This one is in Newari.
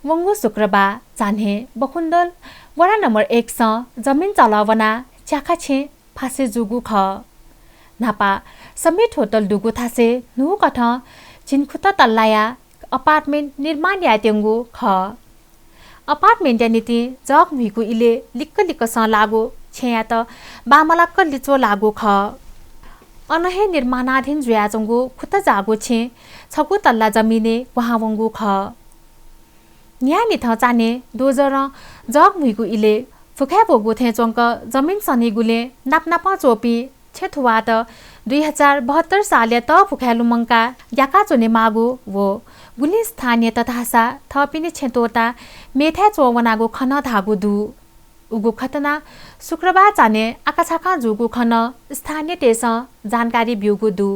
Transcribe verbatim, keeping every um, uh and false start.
वंगु शुक्रबार चान्हय् बखुन्दल वडा नम्बर एकसं जमिन चलः वनाः च्याखा छेँ फासे जूगु खः। न्हापा समिट होटल दुगु थासय् न्हूकथं झिंखुत तल्लाया अपार्टमेन्ट निर्माण यायेत्यंगु खः। अपार्टमेन्टया निंतिं जग म्हुइगु इलय् लिक्क लिक्कसं लाःगु छेँयात बांमलाक लिच्वः लाःगु खः। अन हे निर्माणाधीन जुयाच्वंगु खुत जाःगु छेँ छगू तल्ला जमिनय् क्वहां वंगु खः। न्हियान्हिथं चान्हय् डोजरं जग म्हुइगु इलय् फुखाय् ब्वःगु थें च्वंक जमिन सनीगुलिं नापनापं च्वंपिं छेँ थुवाःत दुई हजार बहत्तर सालया तःफुखाय् लुमंकाः ग्याकाच्वनेमाःगु व गुलिं स्थानीयत धाःसा थःपिनि छेँ त्वःताः मेथाय् च्वंवनागु खँ नं धाःगु दु। उगु घटना शुक्रबार चान्हय् आकाझाकां जूगु खँ नं स्थानीयतय्सं जानकारी ब्यूगु दु।